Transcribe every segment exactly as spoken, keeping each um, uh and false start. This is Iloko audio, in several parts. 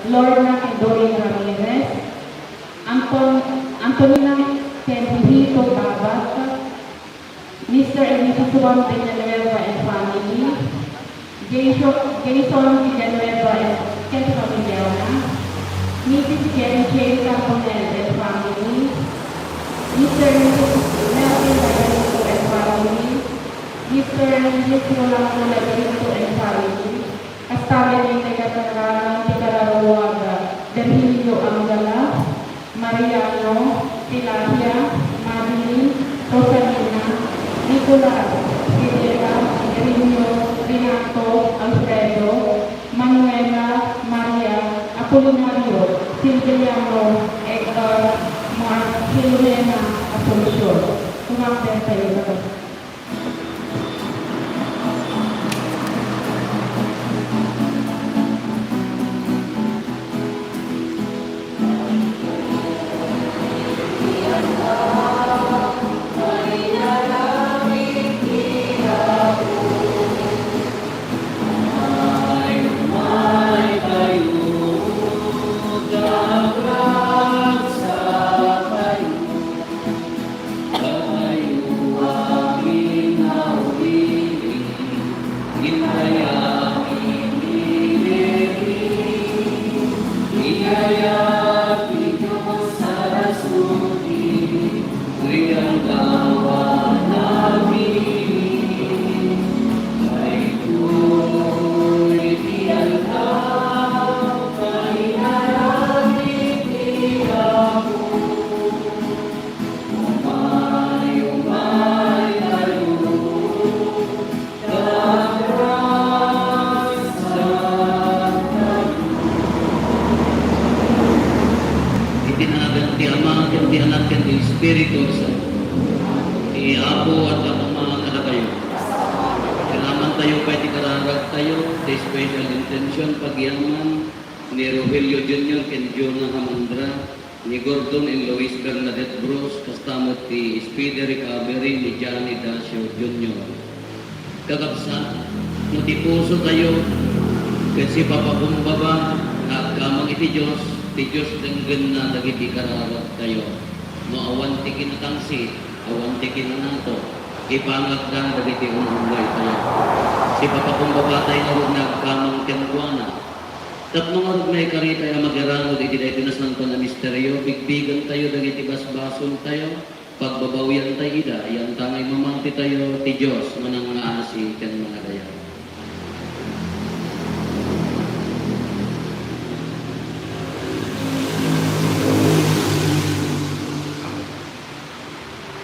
Lorna ken Doreen Ramirez, Anton-, Antonina ken Hihito Babat, Mister and Missus Juan Villanueva and family, Jason, Jason Villanueva and ken pamiliana, Missus Jenny Jane Carbonell and family, Mister and Missus Melvin Laberinto and family, Mister and Missus Rolando Laberinto and family, kasta met ti kaitatangganan ti kararua da Virgilio Angala, Mariano, Tilapia, Madeline, Rosalina, Nicolas, Fidela, Irineo, Renato, Alfredo, Manuela, Maria, Apolinario, Silveriano, Edgar, Mark, Filomena, Asuncion. Kumapten tayo na. Iti nagan ti Ama, ken ti Anak, ken ti Espiritu Santo. Ti Apo adda koma kadakayo. Kanamantayo pay ti kararagtayo, ti special intention, pagyaman ni Rogelio Junior ken Jonah Hamandra, ni Gordon and Luis Bernadette Bruce, kasta met ti speedy recovery ni Johnny Dacio Junior. Kakabsat, no ti pusotayo ket sipapakumbaba nga agkamang iti Dios, ti Dios denggenna dagiti kararagtayo. No awan ti kinatangsit, awan ti kinanato, ipangagda dagiti un-unnoytayo. Sipapakumbabatayo ngarud nga agkamang kenkuana. Tapno ngarud maikaritay a magiranod iti daytoy nasantoan a misterio, bigbigantayo dagiti basbasoltayo, pagbabawiantay ida, yantangay mamangtitayo ti Dios manangngaasi ken mangadayaw.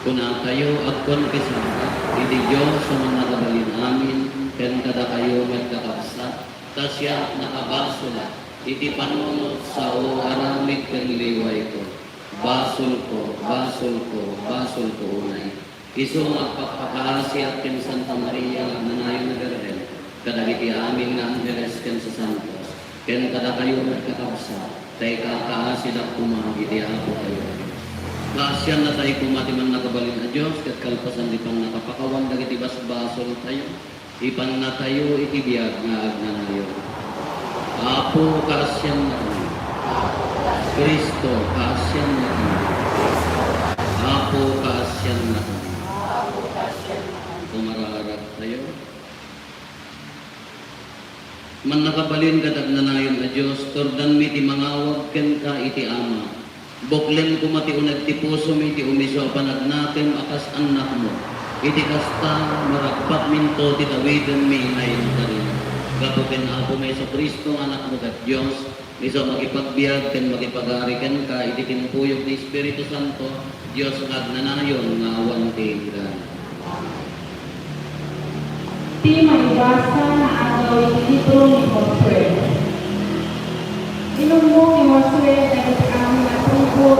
Kunatayo, agkonfesar iti Dios a Mannakabalin-amin ken kadakayo met, kakabsat, ta siak nakabasolak iti panunot, sao, aramid ken liwayko. Basolko, basolko, basolko unay. Isu nga agpakpakaasiak ken Santa Maria nga agnanayon a Birhen, kadagiti amin nga angheles ken sasantos, ken kadakayo met, kakabsat, ta ikakaasidak koma iti Apotayo a Dios. Kaasiannatayo koma ti Mannakabalin a Dios ket kalpasan ti pannakapakawan dagiti basbasoltayo, ipannatayo iti biag nga agnanayon. Apo, kaasiannakami. Cristo, kaasiannakami. Apo, kaasiannakami. Kumararagtayo. Mannakabalin ket agnanayon a Dios, turdanmi ti mangawag kenka iti Ama. Buklem koma ti uneg ti pusom iti umisu a panagnakem a kas annakmo. Iti kasta, maragpatminto ti tawidenmi nga inkarina. Gapu ken Apomi Jesu-Cristo nga Anakmo ket Dios, isu a makipagbiag ken makipagari kenka iti timpuyog ti Espiritu Santo, Dios nga agnanayon nga awan ti inggana. Ti maibasa nga aldaw iti libro ni Josue. Inummo ni Josue dagiti amin a tribu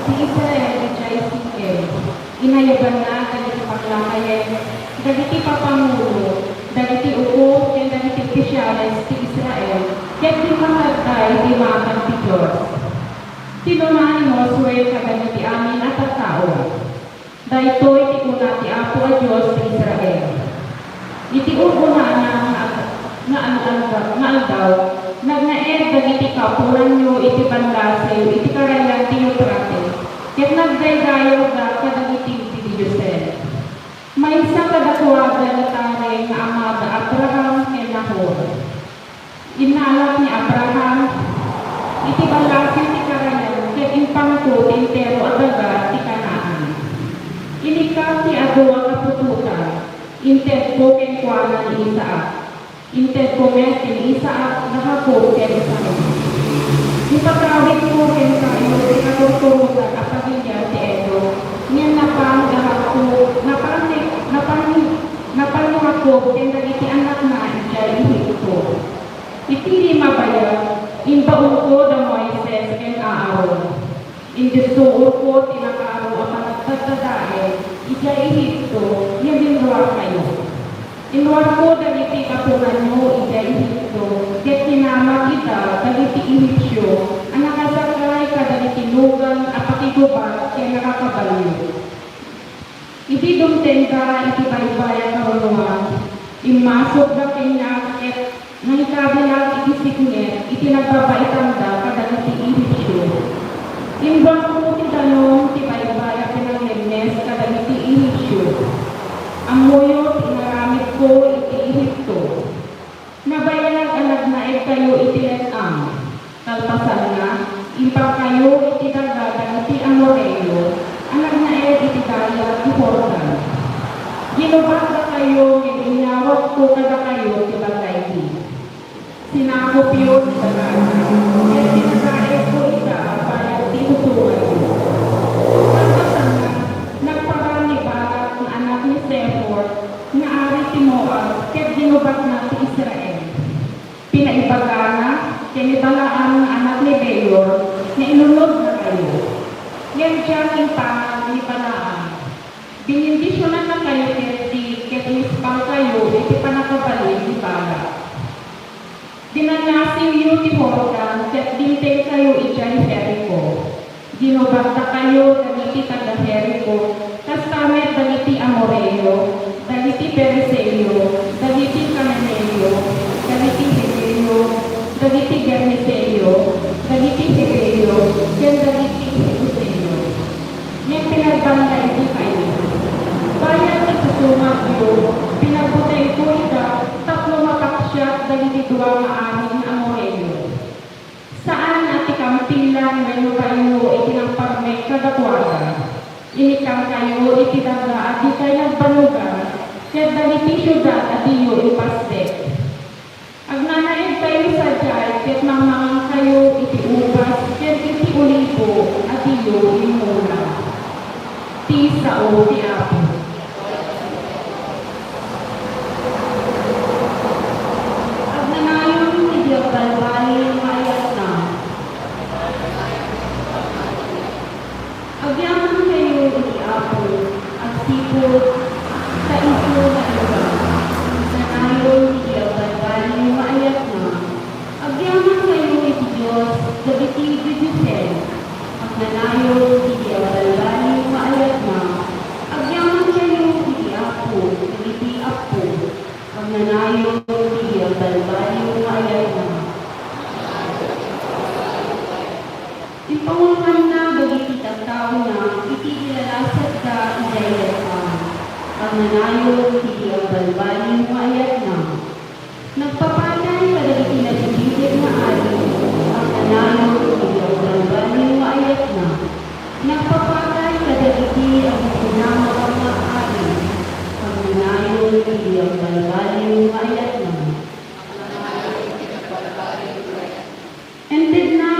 ti Israel idiay Siquem. Inayabanna dagiti panglakayen, dagiti papangulo, dagiti ukom, ken dagiti ofisiales ti Israel, ket limmangagda iti makan ti Dios. Kinuna ni Josue kadagiti amin a tattao, Daytoy ti kuna ti Apo a Dios ti Israel, iti un-unana nga ag-, nga ag-, nga aldaw, Nagnaed dagiti kapuoranyo iti ballasiw iti karayan ti Eufrates, ket nagdaydayawda kadagiti didiosen. Maysa kadakuada ni Tare nga ama da Abraham ken Nahor. Innalak ni Abraham iti ballasiw ti karayan ket impangto ti entero a daga ti Canaan. Inikkat ti adu a kaputotan, intedko kenkuana ni Isaac. Intedko met ken ni Isaac da Jacob ken Esau. Ipatawidko kenkayo ti katurturotan a pagilian ti Edom, ngem napan da Jacob, napan ni, napan ni, napan ni Jacob ken dagiti annakna idiay Egipto. Iti lima bayag, imbaonko da Moises ken Aaron. Indisso urko ti nakaro a panagdaddadael idiay Egipto ngem inruarkayo. Inruarko dagiti kapuoranyo idiay Egipto, ket kinamak ida dagiti Ehipsio a nakasakay kadagiti lugan a pakigubat ken nakakabalio. Idi dumtengda iti baybay a karunoan, immasukda kaniak ket nangikabilak iti sipnget iti nagbabaetanda kadagiti Ehipsio. Imbuangko ti danum ti baybay a pinaglemmes kadagiti Ehipsio. Ammoyo ti inaramidko iti Egipto. Nabayag a nagnaedkayo iti let-ang. Kalpasanna, impangkayo iti daga dagiti Amoreo a nagnaed iti dayag ti Jordan. Ginubatdakayo ngem inyawatko kadakayo ti ballaymi. Sinakopyo ti dagana, ket pinadaetko ida bayat ti usonganyo. Kalpasanna, nagparang ni Balak nga anak ni Zippor nga ari ti Moab ket ginubatna ti Israel. Pinaibagana ken ni Balaam nga anak ni Beor nga inunodnakayo. Ngem diak impangag ni Balaam. Binendisionannakayo ketdi ket inisbalkayo iti pannakabalin ni Balak. Dinannasiwyo ti Jordan ket dimtengkayo idiay Jerico. Ginubatdakayo dagiti taga-Jerico, kasta met dagiti Amoreo, dagiti Perizeo, dagiti Cananeo, dagiti Heteo, dagiti Gergeseo, dagiti Heveo, ken dagiti Jebuseo. Ngem pinagballaykayo. Bayat ti susungabyo, pinagbutengko ida tapno mapaksiat dagiti dua nga ari nga Amoreo. Saan a ti kampilan wenno baino iti nangparmek kadakuada. Inikkangkayo iti daga a dikay nagbannogan, ket dagiti siudad a diyo impasdek. Agnanaedkayo sadiay ket mangmangankayo iti ubas ken iti olibo a diyo immuna. Ti sao ti Apo. Agnanayon ti di agbalbaliw nga ayatna. Agyamankayo iti Apo, agsipud ta isu nga iba. Agnanayon ti di agbalbaliw nga ayatna. Agyamankayo iti Dios dagiti didiosen. Agnanayon ti di agbalbaliw nga ayatna. Agyamankayo iti Apo dagiti appo. Agnanayon ti di agbalbaliw nga ayatna. Impangulkanna dagiti tattaona iti ilalasatda idiay let-ang. Agnanayon ti di agbalbaliw nga ayatna. Nagpapatay kadagiti nabibigit nga ari, agnanayon ti di agbalbaliw nga ayatna. Nagpapatay kadagiti agisinamak nga ari, agnanayon ti di agbalbaliw nga ayatna. Intedna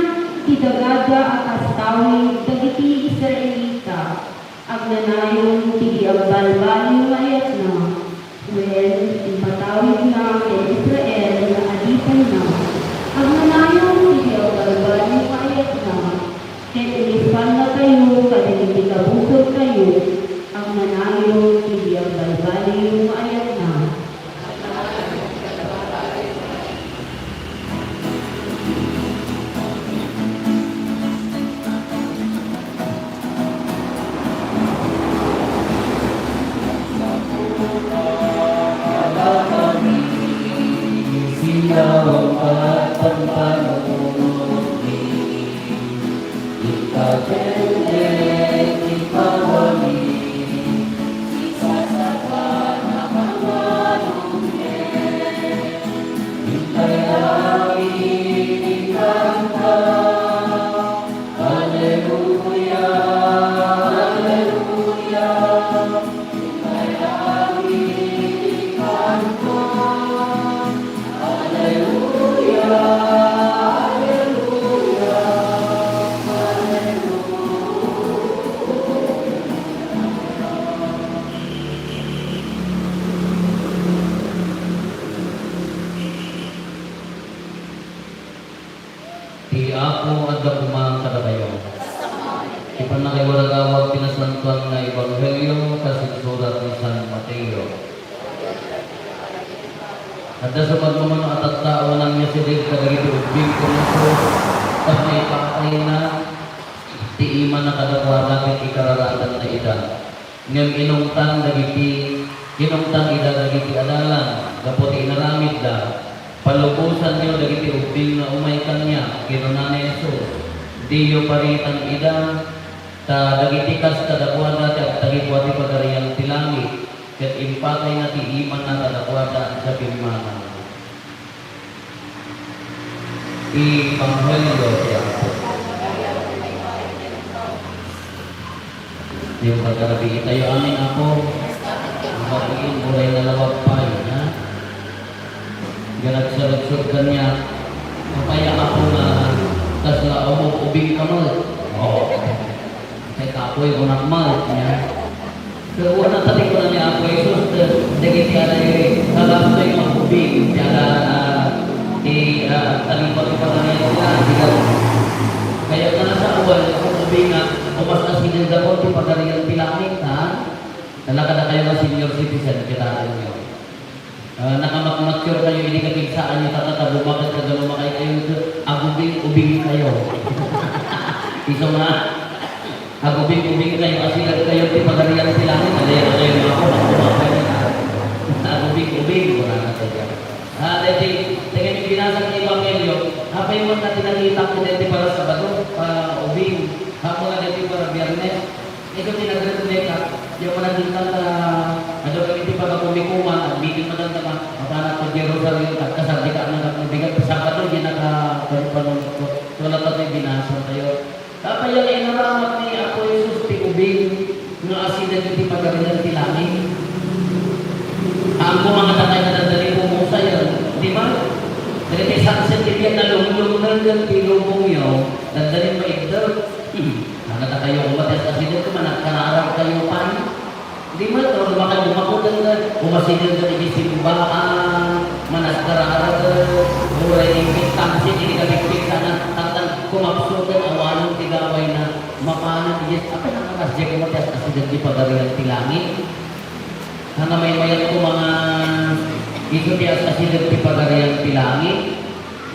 ti dagada a kas tawid dagiti Israelita, agnanayon ti di agbalbaliw nga ayatna, wen, impatawidna ken Israel nga adipenna, agnanayon ti di agbalbaliw nga ayatna, ket inisbannakayo kadagiti kabusorkayo, agnanayon ti di agbalbaliw nga ayatna. Ti Apo adda koma kadakayo. Ti pannakaiwaragawag ti nasantoan nga ebanghelio kas insurat ni San Mateo. Adda sa pagmamano a tattao a nangiasideg kadagiti ubbing ken aso tapno ipatayna ti imanna kadakuada ket ikararadanna ida. Ngem inungtan dagiti, inungtan ida dagiti adalan gapu ti inaramidda. "Palubosanyo dagiti ubbing nga umay kaniak," kinuna ni Jesus. "Diyo paritan ida, ta dagiti kas kadakuada ti agtagipua ti Pagarian ti Langit, ket impatayna ti imanna kadakuada adda pimmanaw." Ebanghelio ti Apo. Yung pagkarabii tayo amin, Apo. Ang pag-iing uray na lawag pa yun, ha? Nga nagsaludsod kaniak, "Apay, Apo, nga kasla umub-ubing ka met?" Oo. Kay kapoy, kunak met, niya. Pero wala ta ti kuna ni Apo Jesus, te, dagiti adayo, kalastoy nga ubing, ti ada, ah, ti, ah, talipat ti pagarian nila, diga. Kaya nga nasa uwan, kung ubing nga, umas na sinilda ko, ti pagarian ti langit, ha? Talakada kayo nga senior citizen, kita ninyo. Ah, nakamat-mature kayo, idi kapigsaan nyo, tata, ta bumaket, kagano makay kayo, agubing-ubing kayo. Isu nga, agubing-ubing kayo, asideg kayo, ti pagarian ti langit, adda kayo, mga apo, agubing-ubing, agubing-ubing, wala na kayo. Ah, deti, tingnan yung binasa ng Ebanghelyo, apay mo na tinagitak ko deti para Sabado, ah, ubing, hapon na deti para Biyernes. Isu ti nagrekmek, ah, yung managintang, ah, adu dagiti pagakumikuman, agbitin man kanta, mapanak to Jerusalem, agkasardika, anak, agbigat, Sabado, di naka-, panunot ko. Wala pa tayo binasa tayo. Tapay ang inaramat ni Apo Jesus ti ubing nga asideg iti Pagarian ti Langit. Ang mga tatay na dadali po mo sa'yo, di ba? Dagiti saksit ti biag na lumlumngan ti lubong nyo, dadali maigdal. Hmm. Nagkatayo ko mati as asideg ko, managkararag kayo pay. Di man, no, lumakay, lumakod, no, umasideg ka iti simbaan, managkararag, uray iti tamsit, iti kabigpig sana, tangtang kumapsut, awanen ti gawayna, mapanan, yes, apay nakakas, di ko mati as asideg di pagarian ti langit. Nanamaymayat ko mga isu ti as asideg ti pagarian ti langit.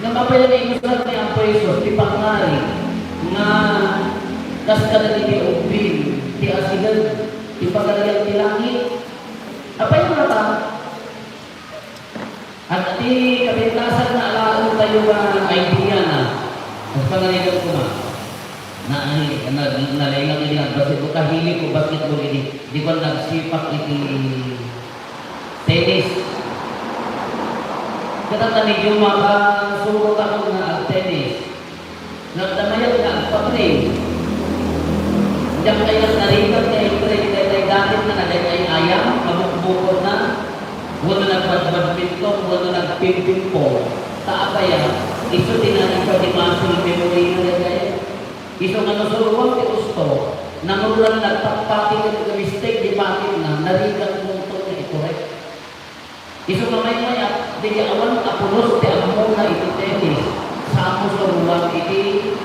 Nga mapayan imusar ni Apo Jesus ti pangngari nga kas kadagiti ubbing ti asideg ti pagarian ti langit. Apay nga ta? At ti kapintasan nga alaen tayo nga idea na, mas pangarigan ko na, na, na, nalaingat ini nga basketball, kahilig ko basketball ini, di ko nagsipak iti tennis. Katatan ninyo, makasurot ako nga ag-tennis. Nagdamayat nga agpatring. Diak kayat narigat nga itring daytoy datin nga nagay-ay-ayam, mabukbukor na, wenno nagbadbadminton, wenno nagpingpingpong. Ta apay a, isu ti naiba ti muscle memory na daytoy. Isu nga no suruam ti usto, nanguloran nagpatpati ket mistake ti patikna, narigat mo ito nga ikorek. Isu nga maymayat, dagiti awan a pulos ti ammona iti tennis, saan mo suruam iti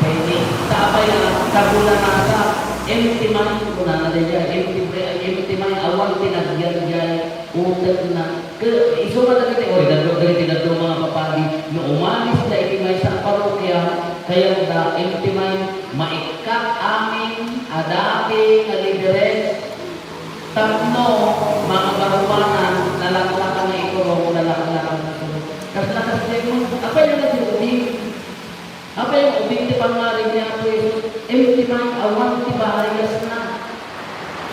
tennis. Ta apay a, kabulanasa, empty mind, kunana daydiay, empty brain, empty mind, awan ti nagyaryay, utekna. Ke-, isu nga dagiti, oy, daddo-, dagiti daddo mga papadi, no umalis da iti maysa a parokya, kayatda, empty mind, maikkat amin a dati nga lideres, tapno mangabaruanan, nalaklaka nga iturong, nalaklaka nga iturong. Kasla, kasla, apay nga naging ubing? Apay nga ubing ti pangngari ni Apo Jesus? Empty mind, awan ti barriers na.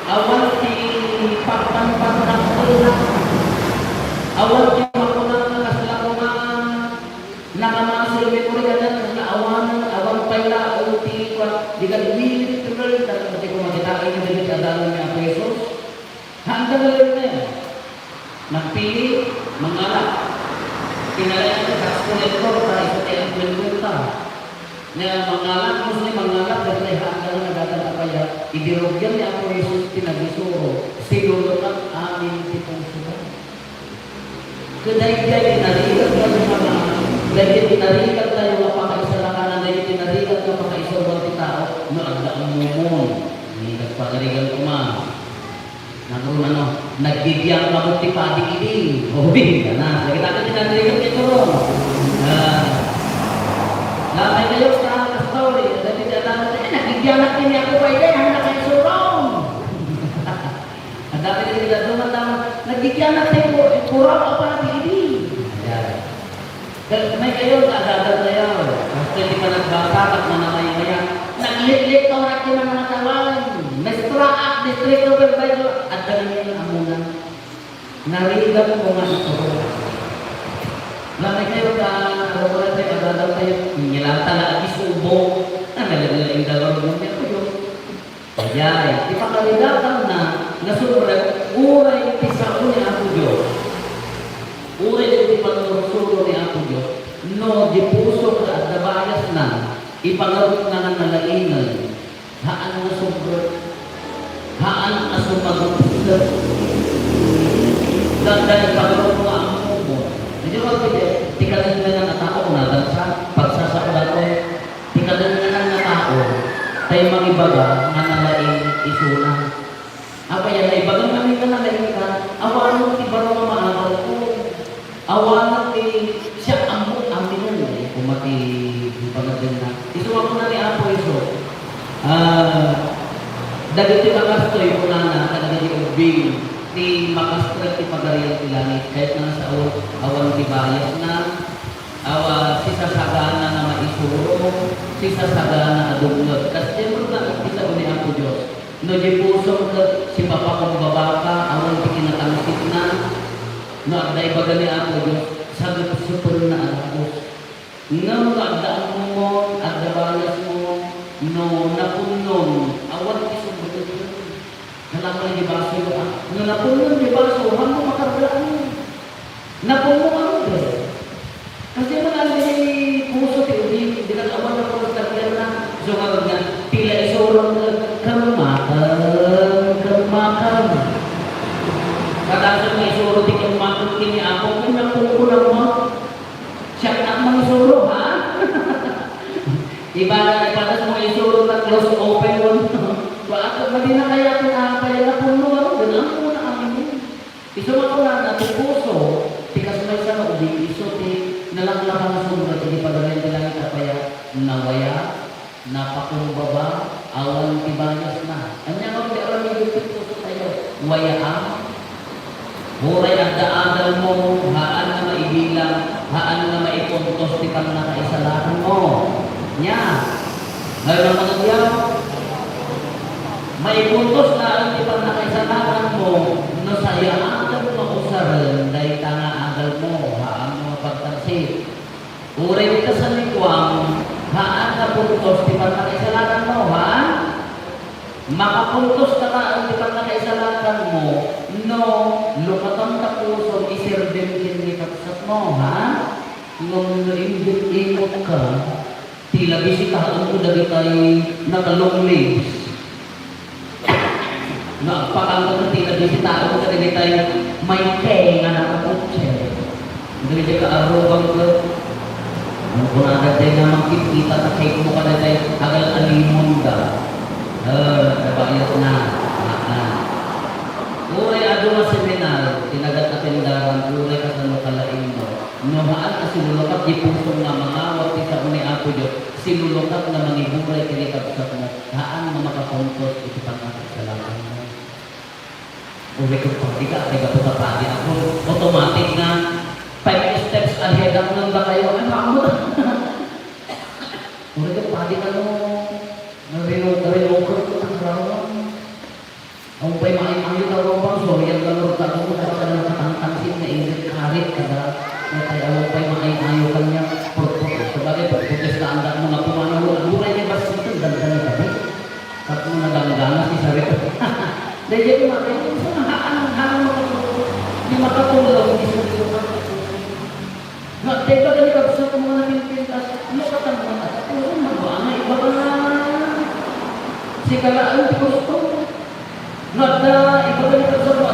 Awan ti pagpanpagdakkelna. Awan ti makuna nga kasla ko nga nakamuscle memory ka na, kasla awanen, awan pay laeng ti kuan, di ka willing to learn, tapno di ko makita, ino dagiti adalan ni Apo Jesus? Handa nga learner. Nagpili, mangalap. Kinalayan ti tax collector, ta isu ti agkwentkuenta. Nga mangalap, mostly mangalap, dagiti handa nga nagatan apaya, idi rugian ni Apo Jesus ti nagisuro, sinulukan amin ti pusoda. Ket daydiay tinarigan tayo nga, daydiay tinarigan tayo nga Pagarigan koma. Nagrum-ano, nagbibiag magutti padi idi. O, di, na. Lagi tayo din nagbibiag ito. Ah. Lamay kayo sa story. Dati di alam, eh, nagbibiag na din ako pa, eh, handa kayo surong. Ang dami na nila duman naman. Nagbibiag na tayo, eh, kurang pa padi idi. Ayan. Ket may kayo, agagad tayo. Basta di ka nagbasa, ket manamay-maya. Naglitlit ka oras di man nakatawan. Mestra at distrito, pero tayo, adda na niya ang amuna. Narigat ko nga ito. Lamay kayo ka, ano ko lang tayo, agagad tayo. Nilata na at isubo. Ang nalagay na yung dalawang mo niya ko yun. Ayay, ipakarigatanna nga sumrek uray ti sao ni Apo Dios. Uray dagiti pannursuro ni Apo Dios, no di puso nga adda biasna, ipangarupna nga nalaingen, haan nga sumrek, haan a sumagupsek. Dagdag ipangarup nga ammom. Medyo kapit, ti kanengneng nga tao, kunatan sa pagsasao datoy. Ti kadennganan nga tao, tay mangibaga nga nalaing isuna. Apay a naibaga nga nalaing ka, awanen ti baro nga maabal ko. Awanen ti siak ammok aminen, eh, koma ti panagdenna. Isu a kuna ni Apo Isu, ah, dagiti kakastoy, kunana, kadagiti ubbing, ti makastrek ti Pagarian ti Langit, ket nang sao, awan ti biasna, Awa, sisasagana nga maisuro, sisasagana a dumngeg. Kas diay met nga agpisa ni Apo Dios, no di pusom ket sipapakumbabaka, awan ti kinatangsitna, no adda ibaga ni Apo Dios, sagepsepenna a dagus. Ngem no adda ammomon, adda biasmon, no napunnon, awan ti sumrekek. Hala, di baso, ah. No napunnon di baso, haanmo makargaan. Napunno a rubber. Kasi man ang di puso ti ubing, di nag-awan na puso ti na. So, nga nga, tila isurong nga, "Kammakam, kammakam." Kadasol nga isuro ti kammakam, kini Apo, kung napungko lang mo. Siak nak mangisuro, ha? Ibarat, ibarat mo isuro na close open mo. Wa ato, madi na kaya ti apay, napunno a rubber, haanmo na kami. Isu nga kunana ti puso, ti kas maysa nga ubing, isu ti nalaklaka nga sumrek iti Pagarian ti Langit a paya, nawaya, napakumbaba, awan ti biasna. Ania nga ti aramidem ti pusotayo? Wayaan. Uray adda adalmo, haan nga maibilang, haan nga maipuntos ti pannakaisalakanmo. Nia? Ngayon ang mga diyaw, maipuntos laeng ti pannakaisalakanmo no sayaatmo nga usaren dayta nga adalmo, haan nga pagtangsit. Uray dita sanikuam, haan nga puntos ti pannakaisalakanmo, ha? Makapuntos ka laeng ti pannakaisalakanmo no lukatan ta pusom iserbi ken ni kabsatmo, ha? Ngem no imbit-imot ka, tila bisitaenko dagitay naka-long legs. No agpakangka ket ti nabisitaem kadagitay may tenga nga nakakutse. Dagiti kaarrubang ket, no, kunada dayta nga mangkitkita ta cake mo kadagitay agal-alimon da. Eh, kabayat na, anak na. Uray adu nga seminar, ti nagatapendaran, uray kasano kalaing mo. No haan a sinulukat ti pusom nga mangawat ti sao ni Apo Dios, sinulukat nga mangiburay ken ni kabsatmo, haan nga makapuntos iti pannakaisalakanmo. Uray ket padi ka, ay gapu ta padi ako, automatic nga five steps ahead ako ng bakayo. Ay, mamo. Uray ket padi ka no, narino-, narinoker ko ang rawan. Awan pay maay-ayo ta, Roma, sorry, ang lamurta ko, kung ano ka tangtangsit na inggit, karit, kada, may tayo, awan pay maay-ayo kanya, purpose. Sabagay, pagputes na anda mo nga pumanaw, ang buhay niya, basta ito, ganda niya kami. Tapos mo nagangganas, si Sarita. Dahil yan, mga kaibigan, sa mga haan, haan, mga purpose, di makatulong, di sa mga purpose. Nga, dahil ba gali kabsat mo nga naging pintas? Ano ka tang mata? Ano, magwa nga iba ka na? Si kalaan, ti gusto. Nga, da, iba gali kabsat mo,